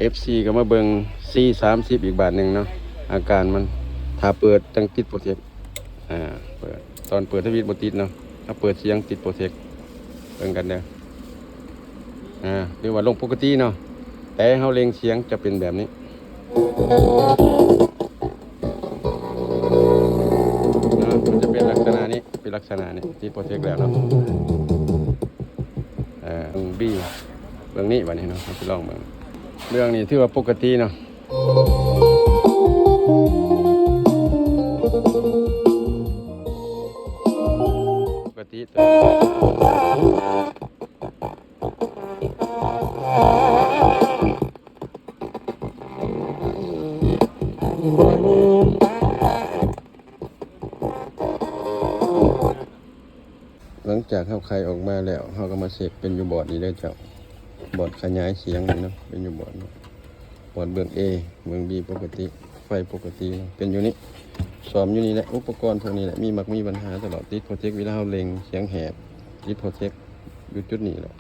ເອັຟຊີກໍມາເບິ່ງ ຊີສາມສິບ ອີກບາດໜຶ່ງເນາະ ອາການມັນ ຖ້າເປີດຈັ່ງຕິດໂປຣເທັກ ອ່າ ເປີດ ຕອນເປີດທະວິດບໍ່ຕິດເນາະ ຖ້າເປີດສຽງຕິດໂປຣເທັກ ເບິ່ງກັນເດີ ອ່າ ຫຼືວ່າລົງປົກກະຕິເນາະ ແຕ່ເຮົາເລັ່ງສຽງຈະເປັນແບບນີ້ ເນາະ ມັນຈະເປັນລັກສະນະນີ້ ເປັນລັກສະນະນີ້ ຕິດໂປຣເທັກແລ້ວເນາະ ເອີ ເບິ່ງບີ ເບິ່ງນີ້ບາດນີ້ເນາະ ເຮົາຊິລອງເບິ່ງ ເລື່ອງນີ້ຖືວ່າປົກກະຕິເນາະ ປົກກະຕິ ຫຼັງຈາກເຮົາໄຂອອກມາແລ້ວ ເຮົາກໍມາເຊັກເປັນຢູ່ບອດນີ້ເດີເຈົ້າ ບອດຂະຫຍາຍສຽງນີ້ເນາະ ເປັນຢູ່ບອດນີ້ ບອດເບື້ອງເອ ເບື້ອງບີປົກກະຕິ ໄຟປົກກະຕິເນາະ ເປັນຢູ່ນີ້ ຊອມຢູ່ນີ້ແຫຼະ ອຸປະກອນພວກນີ້ແຫຼະ ມີມັກມີບັນຫາຕະຫຼອດ ຕິດໂປຣເທັກ ເວລາເຮົາເລັ່ງສຽງແຫບ ຕິດໂປຣເທັກ ຢູ່ຈຸດນີ້ແຫຼະ.